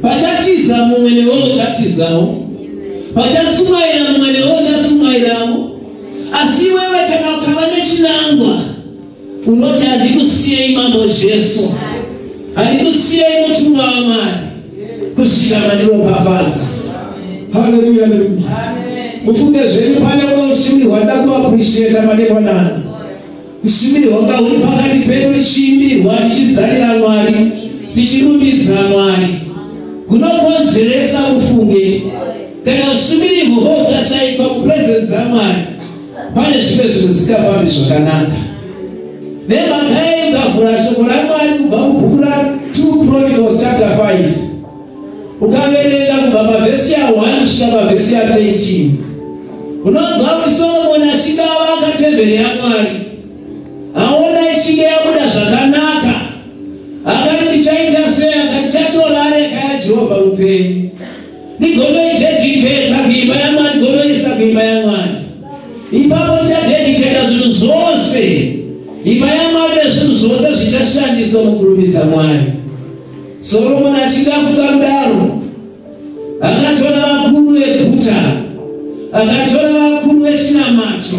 Pachatiza mumwe newe uchatizawo, pachatsumwaira mumwe newe uchatsumwairawo. Asi iwewe kana ukava nechinangwa, unoti, "Handikusiyei, Mambo Jesu, handikusiyei, mutumwa waMwari, kusvika mandiropafadza." Haleluya, haleluya. Mufunge zvenyu, pane umwe ushumiri hwandida kuappreciata madekwanani, ushumiri hwanga huri pakati pedu, tichiimbirwa, tichidzanira Mwari, tichirumbidza Mwari, hunokonzeresa. Mufunge, kana ushumiri ihwohwo hukashayikwa mupresence dzaMwari, pane zvimwe zvinhu zvisingafambi zvakanaka. Nemhaka yei? Ukavhura shoko raMwari kubva mubhuku ra2 Chronicles chapter 5, ukaverenga kubva pavhesi ya1 kusvika pavhesi ya13, unonzwa kuti Solomoni achinge avaka temberi yaMwari, aona ichinge yabuda zvakanaka, akati, "Ndichaita sei?" Akati, "Ndichatora areka yaJehovha mupenyu, ndigonoidedicata kuimba yaMwari, ndigonoisa kuimba yaMwari. Ipapo ndichadedicata zvinhu zvose, imba yaMwari nezvinhu zvose zvichashandiswa mukurumbidza Mwari." Solomoni achinge afunga kudaro, akatora vakuru veguta, akatora vakuru vechinamato,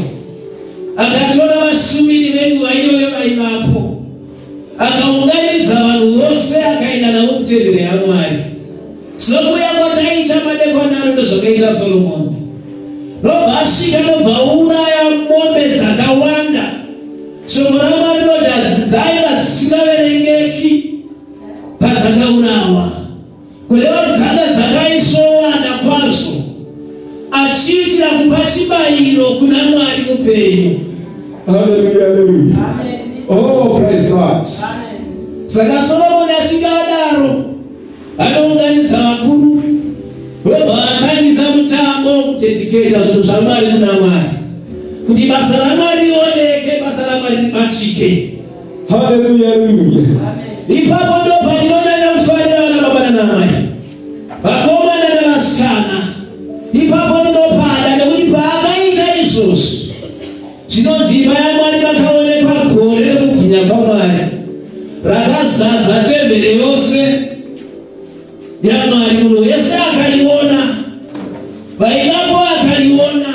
akatora vashumiri venguva iyoyo vaivapo, akaunganidza vanhu vose, akaenda navo kutemberi yaMwari. Sokuya kwataita madekwanano, ndozvakaita Solomoni. Nobva asvika, nobva uraya mombe dzakawanda. Shoko raMwari rinoti dzainga dzisingaverengeki padzakaurawa, kureva kuti dzanga dzakaisvowanda kwazvo, achiitira kupa chibayiro kuna Mwari mupenyu. Haleluya, haleluya. Oh, praise God. Saka Solomoni achinge adaro, anounganidza vakuru, vobva vatangisa mutambo wokudedicata zvinhu zvaMwari kuna Mwari, kuti basa raMwari rioneke, basa raMwari ribatike. Haleluya, haleluya. Ipapo ndo pandinonyanya kufarira vana baba nanamai, vakomana navasikana. Ipapo ndinopada, nekuti paakaita izvozvi, zvinonzi imba yaMwari makaonekwa gore rekubwinya kwaMwari rakazadza tembere yose yaMwari. Munhu wese akariona, vaivapo akariona,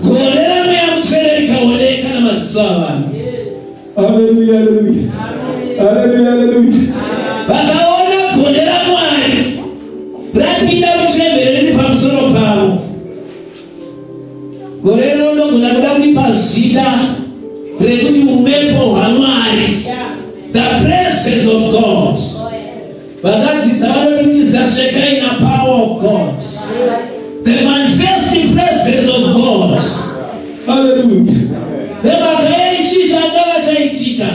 gore raMweya Mutsvene rikaoneka namaziso avanhu. Haleluya, haleluya. Haleluya, haleluya. Vakaona gore raMwari rapinda mutembere, riri pamusoro pavo. Gore rinogona kuda kuripa zita rekuti uvepo hwaMwari, the presence of God. Vakadzidza vanoti is the Shekinah power of God, the manifest presence of God. Haleluya. Nemhaka yeichi changava chaitika,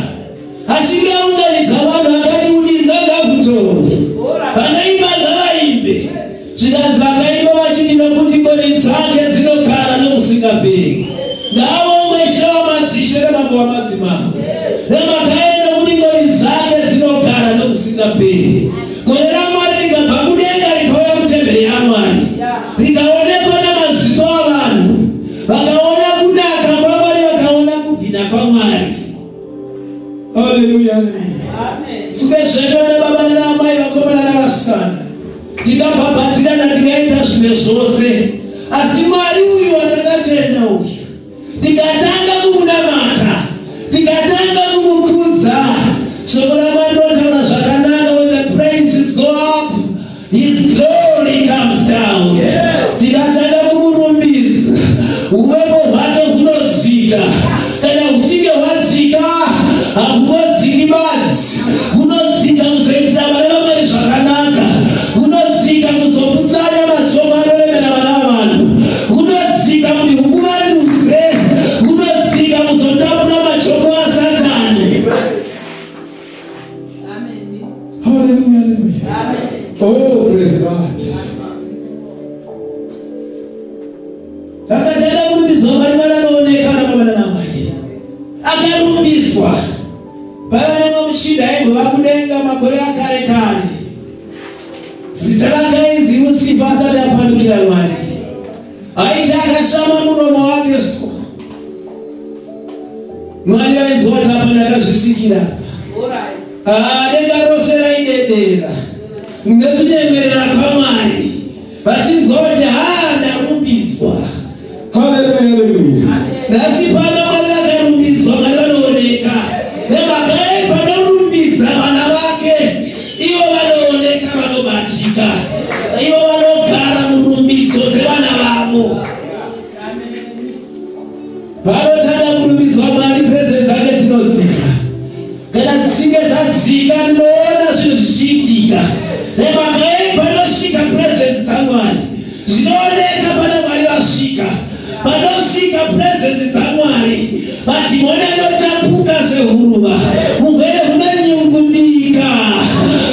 achinge aunganidza vanhu, akati, "Udirwa ngakutorwe, vanoimba ngavaimbe." Zvikanzi vakaimba vachiti, "Nokuti ngoni dzake dzinogara nokusingaperi. Ngaavongwe Ishe wamadzishe nemambo wamadzimambo, nemhaka yei? Nokuti ngoni dzake dzinogara nokusingaperi." Gore raMwari rikabva kudenga, rikauya kutemberi yaMwari, rikaonekwa namaziso avanhu. Vakaona kunaka kwaMwari, vakaona kubwinya kwaMwari. Haleluya, haleluya. Funge zvedu, vana baba nanaamai, vakomana navasikana, tingabhabhadzirana, tingaita zvimwe zvose, asi Mwari uyu watakatenda uyu, tikatanga kumunamata, tikatanga kumukudza, shoko raMwari rinotaura zvakanaka, "When the praises go up, his glory comes down." Tikatanga kumurumbidza, uvepo hwake hunodzika. Kana huchinge hwadzika, hakungodziki badzi, hunodzika kuzoitira vana vaMwari zvakanaka, hunodzika kuzoputsanya mashoko anoremera vana vavanhu, hunodzika kuti hukuvandudze, hunodzika kuzotapura mashoko aSatani. Haleluya, haleluya. Oh, praise God. Akatanga kurumbidzwa Mwari. Mwari anooneka namamana naMwari akarumbidzwa. Paiva nemwe muchinda aimbova kudenga makore akare kare, zita rake ainzi Lusifa asati apandukira Mwari. Aiti akashama muromo wake so, Mwari vainzwa kuti apa ndakazvisikira. Ah, denga rose raidedera. Nekunyemerera kwaMwari vachinzwa kuti haa, ndarumbidzwa. Haleluya, haleluya. Nhasi pano Mwari vakarumbidzwa, Mwari vanooneka. Nemhaka yei? Panorumbidza vana vake, ivo vanooneka, vanobatika, ivo vanogara murumbidzo dzevana vavo. Panotanga kurumbidzwa Mwari, presence dzake dzinodzika. Kana dzichinge dzadzika, ndinoona zvinhu zvichiitika. Nemhaka yei? Panosvika presence dzaMwari, zvinooneka pana Mwari vasvika. Panosvika presence dzaMwari, madhimoni anotapuka sehuruva, urwere hunonyungudika.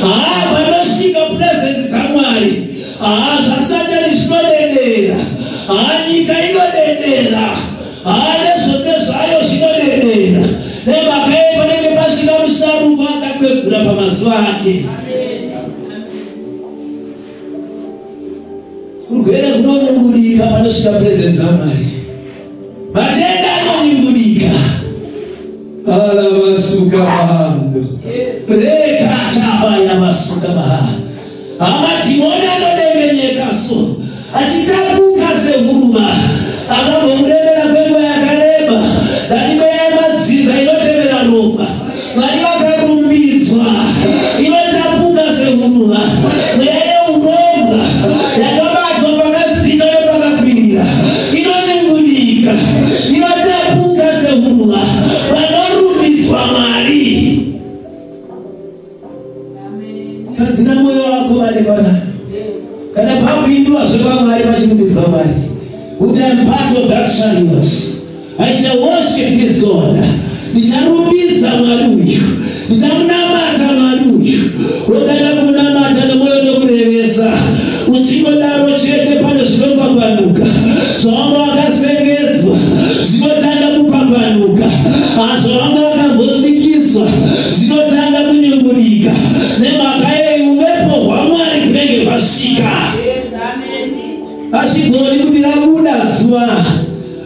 Haa, panosvika presence dzaMwari, haa, zvaSatani zvinodedera. Haa, nyika inodedera. Haa, nezvose zvayo zvinodedera. Nemhaka yei? Panenge pasvika musharuko akakwegura pamazuva ake. Urwere hunonyungudika panosvika presence dzaMwari, matenda anonyungudika. Alavasuka mahando. Rekataba yamasuka maha, amadhimoni anodengenyeka so, achitapuka sehuruva. Akambomuremera kwenguva yakareba. Ndati mweya yemadzinza inotevera ropa, Mwari vakarumbidzwa, inotapuka sehuruva. Mweya yeurombwa yakabatwa pakadzika nepakakwirira inonyungudika, inotapuka sehuruva vanorumbidzwa Mwari. Gadzira mwoyo wako vadekwana. Kana pakuimbiwa zvekwaMwari, pachirumbidzwa Mwari, kuti I'm part of that chariot, I shall worship this God. Ndicharumbidza Mwari uyu, ndichamunamata Mwari uyu. Wotanga kumunamata nemwoyo nokurevesa. Uchingodaro chete, pane zvinokwakwanuka. Zvawanga wakasengedzwa zvinotanga kukwakwanuka. Zvawanga wakambotsikiswa zvinotanga kunyungudika. Nemhaka yei? Uvepo hwaMwari kunenge hwasvika. Hazvigoni kuti rabuda zuva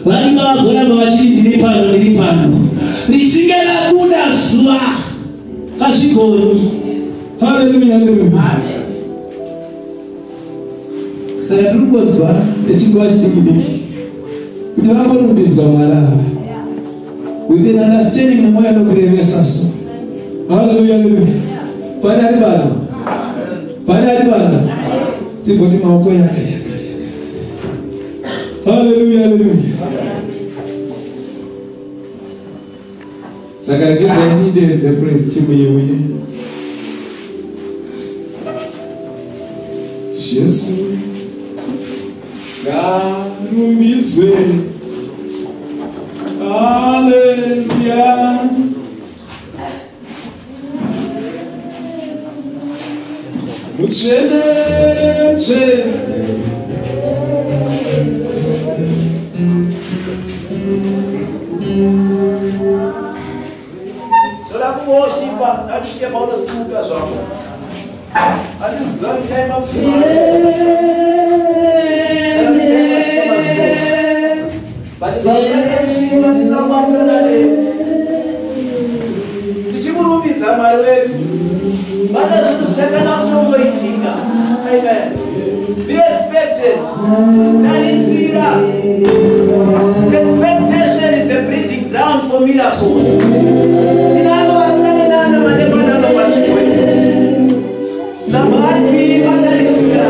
varima vagoramba vachiti ndiri pano, ndiri pano. Richinge rabuda zuva, hazvigoni. Haleluya, haleluya. Saka tiri kungonzwa nechinguva chidiki diki kuti vamborumbidzwa Mwari ava with an understanding, nemwoyo nokurevesa so. Haleluya, haleluya. Pane ari pano? Pane ari pano? Timboti maoko yaka yaka yaka. Haleluya, haleluya. Saka regedzai ndiidedze praise team yeuye. Jesu ngarumbidzwe, haleluya. Mutsvene, mutsvene. Toda kuworshipa, ngatisvike paunosimuka zvako. Handiziva nditaima. But zvatakachima, tinobatirana newe tichimurumbidza Mwari wedu, pane zvinhu zvichatanga kutomboitika. Amen. Be expected. Tarisira. Expectation is the breeding ground for miracles. Tinavo vari kudanana madekwana ano panzvimbo ino. Saka vari kuimba tarisira.